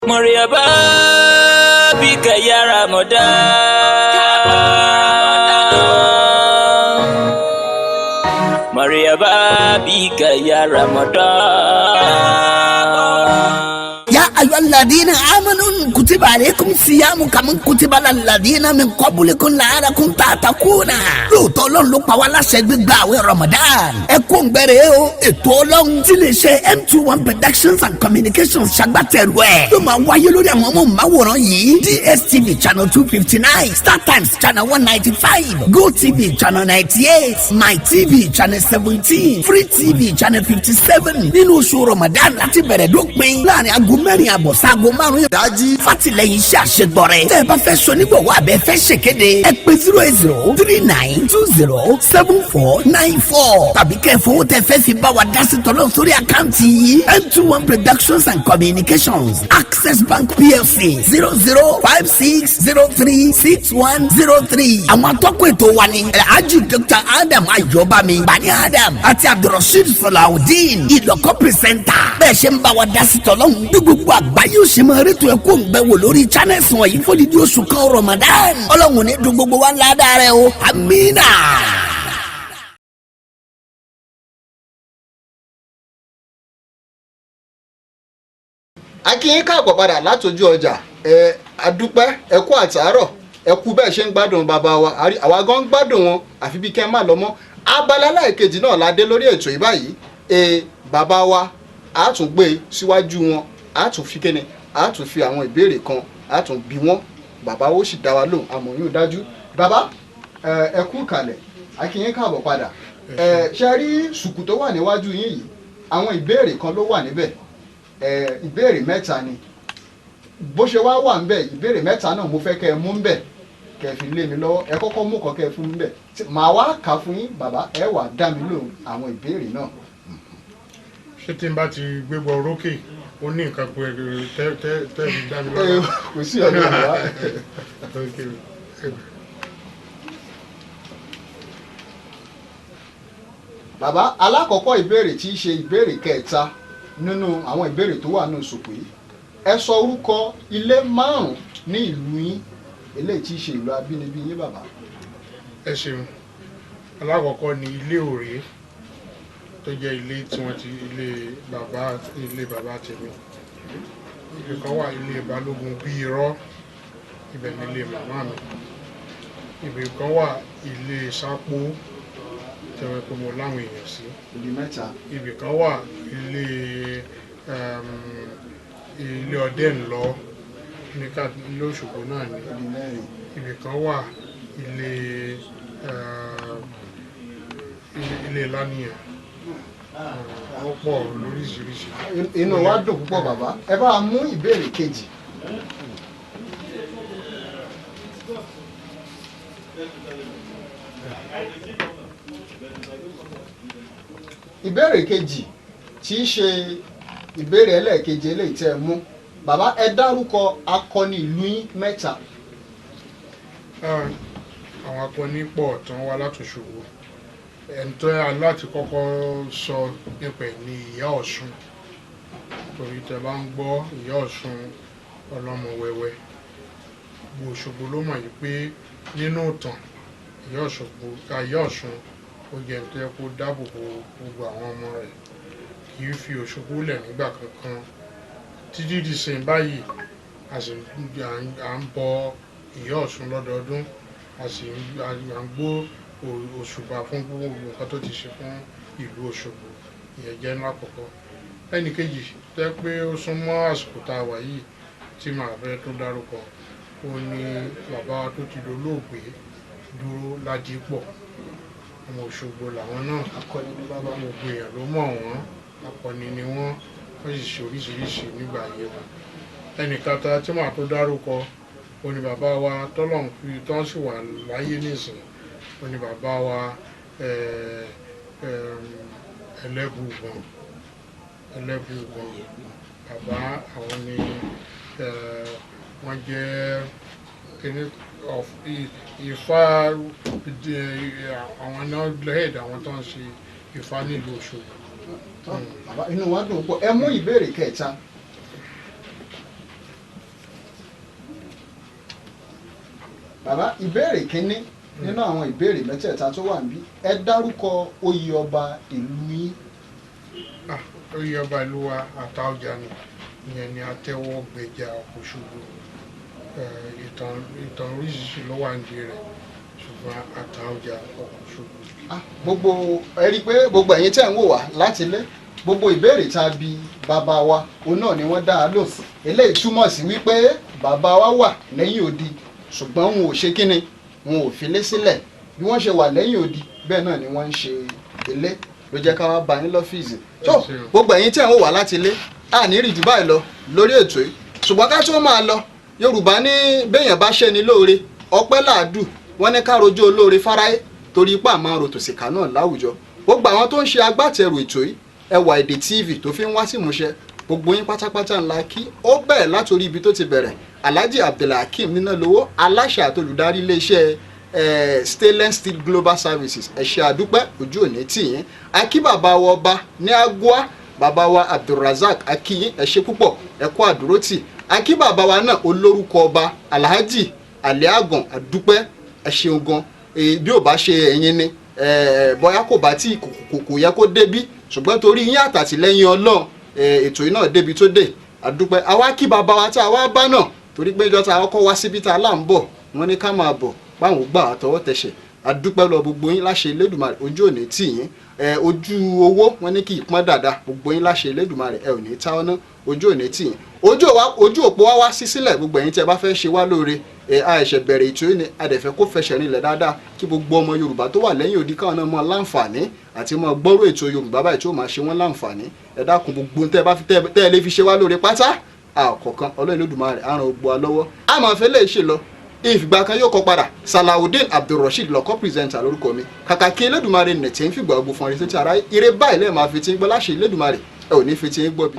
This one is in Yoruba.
Mọ̀rìyàbá bí kẹ̀yà Ramadan. Mọ̀rìyàbá bí kẹ̀yà Ramadan. يا أيها الذين آمنوا كتب عليكم الصيام كما كتب على الذين من قبلكم لعلكم تتقون. Lóòótọ́ Ọlọ́run ló pa wá láṣẹ gbígba àwẹ̀ Ramadan. Ẹ kó ń gbẹrẹ o. Ètò Ọlọ́run tí lè ṣe M21 Productions and Communications ṣagbátẹrù ẹ̀. Yóò máa wáyé lórí àwọn amóhùnmáwòrán yìí: DSTV channel 259, StarTimes channel 195, GoTV channel 98, MyTV channel 17, Free TV channel 57. Nínú oṣù Ramadan láti bẹ̀rẹ̀ dópin láàrin aago 4:30 sáago 5 ìdájí. Fàtìlẹ́yìn iṣẹ́ àṣegbọrẹ. Tẹ́ ẹ bá fẹ́ sọ nígbọ̀wọ́ àbẹ́ fẹ́ ṣèkéde, ẹ pè 08039207494 tàbí kẹ́ ẹ fowó tẹ́ fẹ́ fi bá wa dá sí tọ́lọ́ sórí account yìí: M21 Productions and Communications, Access Bank PLC, 0056036103. Àwọn atọ́kùn ètò wa ni Alhaji Dr. Adam Ayọ̀bámi Bani Adam àti Abdulrasheed Salawudeen Ìlọ́kọ̀ presenter. Bẹ́ẹ̀ ṣe ń bá wa dá sí tọ́lọ́hún bí gbogbo àgbáyé ó ṣe máa rétò ẹ̀kọ́ ń bẹ wò lórí channels wọ̀nyí fódìdí oṣù kan Ramadan. Ọlọ́run ní dùn gbogbo wa ládàá rẹ o, amina. A kí yín káàbọ̀ padà látọjú ọjà. Ẹ adúpẹ́, ẹ kú àtàárọ̀, ẹ kú bẹ́ẹ̀ ṣe ń gbádùn bàbá wa. Àwa gan ń gbádùn wọn àfi bí kẹ́ ẹ má lọ mọ́. Abala láìkejì náà la dé lórí ètò yìí báyìí. Ẹ bàbá wa, a tún gbé e síwájú wọn, a tún fi kéne, a tún fi àwọn ìbéèrè kan, a tún bi wọ́n, bàbá ó sì dá wa lóhùn. Àmọ́ yóò dájú. Bàbá, ẹ kú kalẹ̀, a kí yín káàbọ̀ padà. Ẹ ṣe rí sùkù tó wà níwájú yín yìí, àwọn ìbéèrè kan ló wà níbẹ̀. Ẹ ìbéèrè mẹ́ta ni. Bó ṣe wá wà ńbẹ̀, ìbéèrè mẹ́ta náà mo fẹ́ kẹ́ ẹ mú ńbẹ̀, kẹ́ ẹ fi lé mi lọ́wọ́. Ẹ kọ́kọ́ mú kan kẹ́ ẹ fún mi ńbẹ̀. Màá wá kà fún yín, bàbá, ẹ wà dá mi lóhùn àwọn ìbéèrè náà. Ṣé tí n bá ti gbégbá orókè, ó ní nǹkan pé tẹ́ tẹ́ tẹ́ fi dá mi Ẹ, lọ́wọ́? kò sí ọ̀nà, bàbá. Okay. Bàbá, alákọ̀ọ́kọ́ ìbéèrè tí í ṣe ìbéèrè kẹta nínú àwọn ìbéèrè tó wà nínú sùkú yìí: ẹ sọ orúkọ ilé márùn-ún ní ìlú yín, eléyìí tí í ṣe ìlú abínibí yín, bàbá. Ẹ ṣeun. Alákọ̀ọ́kọ́ ni ilé òré, tó jẹ́ ilé tí wọ́n ti ilé bàbá tèmi. Ibì kan wà, ilé Balógun bí irọ́, ibẹ̀ ni ilé màmá mi. Ibì kan wà, ilé Sápó, tí wọ́n pe mo láwọn èèyàn sí. Ibi mẹ́ta. Ibì kan wà, ilé ọdẹ ńlọ ní ká lóṣogbo náà ni. Ibi mẹ́rin. Ibì kan wà, ilé lánìyàn. Wọ́n pọ̀ lóríṣiríṣi. Inú wa dùn púpọ̀, bàbá. Ẹ bá wa mú ìbéèrè kejì. Ìbéèrè kejì tí í ṣe ìbéèrè ẹlẹ́ẹ̀kejì eléyìí tẹ́ ẹ mú, bàbá, ẹ dárúkọ akọni ìlú yín mẹ́ta. Ah, àwọn akọni pọ̀ tán wá láti Òṣogbo. Ẹni tó yà láti kọ́kọ́ sọ nípa ẹ̀ ní Ìyá Ọ̀ṣun, torí tẹ bá ń gbọ́ Ìyá Ọ̀ṣun ọlọ́mọ wẹ́wẹ́, gbogbo Òṣogbo ló mọ̀ yìí pé nínú ìtàn Ìyá Òṣogbo, Ìyá Ọ̀ṣun, ó jẹ́ ẹni tó yẹ kó dáàbò bo gbogbo àwọn ọmọ rẹ̀, kì í fi Òṣogbo lẹ̀ nígbà kankan títí di sìn báyìí. A sì à ń bọ Ìyá Ọ̀ṣun lọ́dọọdún, a sì ń à ń gbó òṣùbà fún gbogbo nǹkan tó ti ṣe fún ìlú Òṣogbo. Ìyẹn jẹ́ ńlá àkọ́kọ́. Ẹnì kejì tẹ́ pé ó súnmọ́ àsìkò tá a wà yìí tí màá fẹ́ tó dárúkọ, ó ní bàbá tó ti dolóògbé, Dúró Ládìpọ̀. Ọmọ Òṣogbo làwọn náà. Akọni ní bàbá. Gbogbo èèyàn ló mọ̀ wọ́n, akọni ni wọ́n, wọ́n sì ṣe oríṣiríṣi nígbà ayé wọn. Ẹnìkan ta tí màá tó dárúkọ, ó ní bàbá wa tọ́lọ́run fi tán sì wà láyé nísìnyí, ó ní bàbá wa Ẹlẹ́bùúbọn. Ẹlẹ́bùúbọn, bàbá àwọn ni wọ́n jẹ́ kíní of Ifá, àwọn náà head àwọn tó ń ṣe Ifá nílùú Òṣogbo. Bàbá, inú wa dùn púpọ̀. Ẹ mú ìbéèrè kẹta. Bàbá, ìbéèrè kínní nínú àwọn ìbéèrè mẹ́tẹ̀ẹ̀ta tó wà níbí: ẹ dárúkọ oyè ọba ìlú yín. Ah, oyè ọba ìlú wa, Àtaọ́jà ni. Ìyẹn ni Atẹ́wọ́gbẹjà Òṣogbo. Ìtàn oríṣiríṣi ló wà nídìí rẹ̀, ṣùgbọ́n Àtaọ́jà Òṣogbo. Ah, gbogbo ẹ rí i pé gbogbo ẹ̀yin tẹ́ ń wò wá láti ilé, gbogbo ìbéèrè tá a bi bàbá wa, òun náà ni wọ́n dá a lò. Eléyìí túmọ̀ sí wípé bàbá wa wà lẹ́yìn odi, ṣùgbọ́n wọn ò ṣe kíni, wọn ò filé sílẹ̀. Bí wọ́n ṣe wà lẹ́yìn odi, bẹ́ẹ̀ náà ni wọ́n ń ṣe ilé. Ló jẹ́ ká wá bá yín lọ́fíìsì tó. Ẹ ṣeun. Gbogbo ẹ̀yin tẹ́ ń wò wá láti ilé, a ní rí jù báyìí lọ lórí ètò yìí, ṣùgbọ́n ká tó máa lọ, Yorùbá ní béèyàn bá ṣe ni lóore, ọpẹ́ làádù. Wọ́n ní ká rojọ́ olóore fáráyé, torí ipá máa ń ro tòsìkà náà láwùjọ. Gbogbo àwọn tó ń ṣe agbátẹrù ètò yìí, Ẹwà Èdè TV, tó fi ń wá sí ìmúṣẹ, gbogbo yín pátápátá ńlá kí. Ó bẹ̀rẹ̀ látòrí ibi tó ti bẹ̀rẹ̀, Alhaji Abdulhakeem Nínàlówó, aláṣẹ àtolùdarí iléeṣẹ́ Stainless Steel Global Services. Ẹ ṣé, àdúpẹ́, ojú òní tì yín. Akí bàbá wa ọba ní Agua, bàbá wa Abdulrasaq, akíyín, ẹ ṣé púpọ̀, ẹ kú àdúrótì. Akí bàbá wa náà, olórúkọ ọba, Alhaji Aliagan, àdúpẹ́, ẹ ṣeun gan. Bí ò bá ṣe ẹ̀yin ni, bóyá kò bá tí kò yẹ kó débí, ṣùgbọ́n torí yín àtàtìlẹ́yìn Ọlọ́run, ètò yìí náà débi tó dé, àdúpẹ́. Àwa kí bàbá wa tá a wá bá náà, torí pé ìjọ tá a kọ́kọ́ wá síbi tá a là ń bọ̀, wọ́n ní ká máa bọ̀, báwọn gbà á tọwọ́ tẹsẹ̀. Àdúpẹ́ lọ gbogbo yín láṣẹ Elédùmarè, ojú ò ní tì yín. Ojú owó, wọn ní kí ìpọ́n dàda gbogbo yín láṣẹ Elédùmarè. Ẹ ò ní tá ọ́nà, ojú ò ní tì yín. Ojú òpó wa wá sí sílẹ̀. Gbogbo ẹ̀yin tí ẹ bá fẹ́ ṣe wá lóore, a ẹ̀ṣẹ̀ bẹ̀rẹ̀ ètò yìí ni, a dẹ̀ fẹ́ kó fẹsẹ̀ rinlẹ̀ dáadáa, kí gbogbo ọmọ Yorùbá tó wà lẹ́yìn odi káwọn náà mọ láǹfààní àti mọ gbọ́rọ̀ ètò Yorùbá báyìí tí ó máa ṣe wọ́n láǹfààní. Ẹ dákun, gbogbo tẹ́ ẹ bá fi tẹ́ ẹ lè fi ṣe wá lóore pátá àkọ́kàn, Ọlọ́run Elédùmarè á ràn gbogbo wa lọ́wọ́. A máa fẹ́ lè ṣe lọ ìfìgbà kan yóò kọ padà. Salawudeen Abdulrasheed lọkọ presenter lórúkọ mi. Kàkà kí Elédùmarè nẹ̀tẹ̀ ń fìgbà gbogbo fún ọ, retí ara ire báyìí lẹ́ẹ̀ máa fi tí ń gbọ́ láṣẹ Elédùmarè. Ẹ ò ní fi tí ń gbọ́ bí.